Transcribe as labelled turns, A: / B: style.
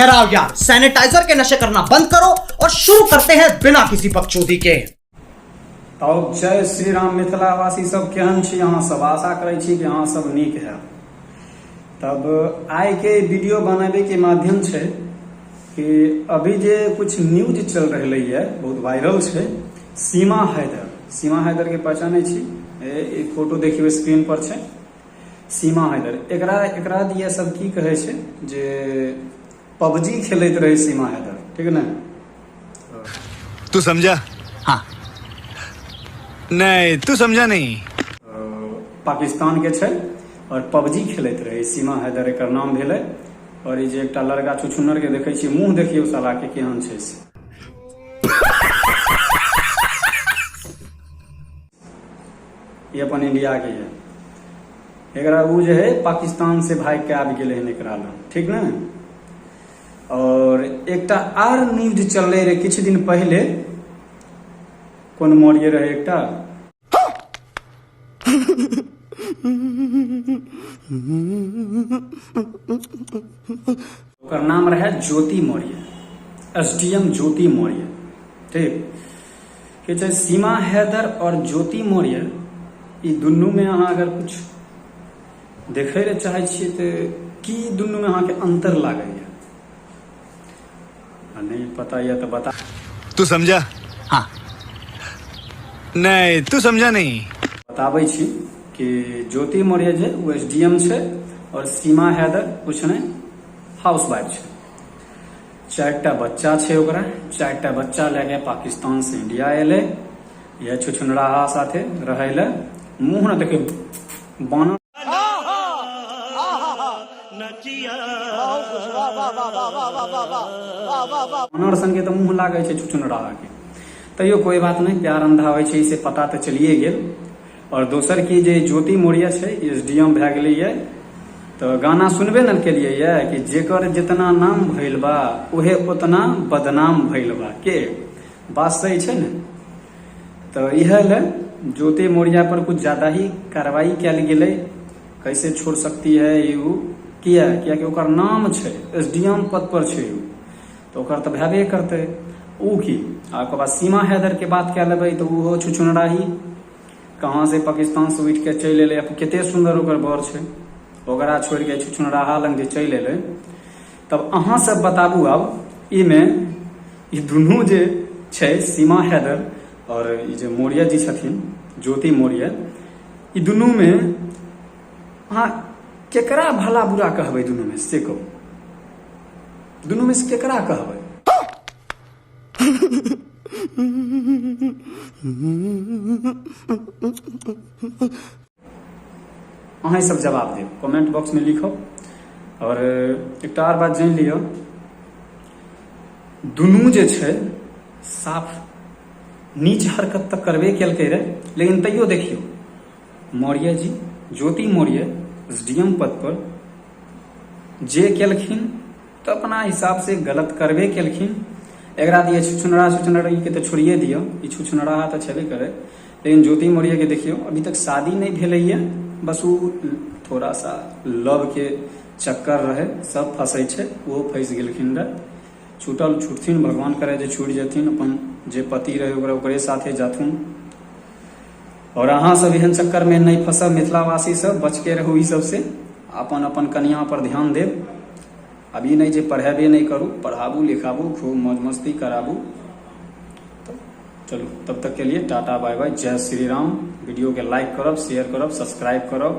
A: ठहराओ यार, सैनिटाइजर के नशे करना बंद करो और शुरू करते हैं बिना किसी बकचोदी के।
B: तब जय श्री राम मिथिलावासी सब, केहन छी अहाँ सब? आशा करै छी कि अहाँ सब नीक है। तब आइ के वीडियो बनाबे के माध्यम छै कि अभी जे कुछ न्यूज चल रहलै है, बहुत वायरल छै, सीमा हैदर। सीमा हैदर के पहचानै छी? ई फोटो देखियौ, स्क्रीन पर छै सीमा हैदर। एकरा एकरा दिया सब की कहै छै जे पबजी खेलैत रहै सीमा हैदर, ठीक ने?
C: तू समझा? हाँ। नहीं, तू समझा नहीं।
B: पाकिस्तान के छै और पबजी खेलैत रहै सीमा हैदर, एकर नाम भेलै। और ई जे एकटा लड़का छुछुन्नर के देखै छियै, मुंह देखियौ साला के केहन छै से। ई अपन इंडिया के है। एकरा ओ जे है पाकिस्तान से भागि के आबि गेलै हन एकरा लग, ठीक ने? और एकटा आर न्यूज चललै रहे किछु दिन पहिले, कोन मौर्य रहे एकटा, ओकर नाम रहे ज्योति मौर्य, एसडीएम ज्योति मौर्य, ठीक? के छै सीमा हैदर और ज्योति मौर्य, ई दुनूमे अहाँ अगर कुछ देखै लए चाहै छियै तऽ की दुनूमे अहाँके अन्तर लागैया? आ नहि पता यऽ तऽ बता।
C: तू समझा? हाँ। नहीं, तू समझा नहीं।
B: बताबै छी कि ज्योति मौर्य जे ओ एस डी एम छै और सीमा हैदर कुछ नहि, हाउस वाइफ छै। चारिटा बच्चा छै ओकरा, चारिटा बच्चा लए के पाकिस्तान से इंडिया एलै यह छुछुनराहा साथे रहै लए। मुँह ने देखै बानर, बानर सन के तऽ मुँह लागै छै छुछुनराहा के। तैयो कोई बात नहि, प्यार अंधा होइ छै, से पता तऽ चलिए गेल। और दोसर की जे ज्योति मौर्य छै, एस डी एम भए गेलै, तऽ गाना सुनबे ने केलिए ये कि जेकर जितना नाम भइल बा उहे उतना बदनाम भइल बा, के बात सही छै ने? तऽ इएह ले ज्योति मौर्य पर कुछ ज्यादा ही कार्रवाई कयल गेलै, कैसे छोड़ सकती है ई उ, किया? कियाकि ओकर नाम छै, एस डी एम पद पर छै उ, तऽ ओकर तऽ भेबे करतै उ की। आ ओकर बाद सीमा हैदर के बात कए लेबै तऽ ओहो छुछुनराही कहाँ से पाकिस्तान से उठि के चलि एलै। कते सुन्दर ओकर बर छै, ओकरा छोड़ि के छुछुनराहा लग जे चलि एलै। तब अहाँ सब बताबू, आब ईमे ई दुनू जे छै, सीमा हैदर और ई जे मौर्य जी छथिन, ज्योति मौर्य, ई दुनूमे अहाँ केकरा भला बुरा कहबै? दुनूमे से कहू, दुनूमे से केकरा कहबै? अहाँ सब जवाब देब, कमेंट बॉक्स में लिखब। और एकटा आर बात जानि लिअ, दुनू जे छै साफ नीच हरकत तऽ करबे केलकै रहे, लेकिन तैयो देखियौ मौर्य जी, ज्योति मौर्य एस डी एम पद पर जे केलखिन तऽ अपना हिसाब से गलत करबे केलखिन। एकरा दिए छुछुनरा, छुछुनरा के तऽ छोड़िए दियौ, ई छुछुनरा तऽ छेबे करे, लेकिन ज्योति मौर्य के देखियौ, अभी तक शादी नहीं भेलैया, बस उ थोड़ा सा लव के चक्कर रहे, सब फंसै छै, ओहो फंसि गेलखिन रहे। छूटल छूटथिन, भगवान करे जे छूटि जेथिन, अपन जे पति रहे ओकरा ओकरे साथे जाथुन। और अहाँ सब एहन चक्कर में नहीं फंसब, मिथिलावासी सब बच के रहू ई सबसे, अपन अपन कनिया पर ध्यान देब। अभी नहीं जे पढ़ेबे नहीं करू, पढ़ाबू लिखाबू, खूब मौज मस्ती कराबू। तो चलू, तब तक के लिए टाटा बाय बाय, जय श्री राम। वीडियो के लाइक करब, शेयर करब, सब्सक्राइब करब।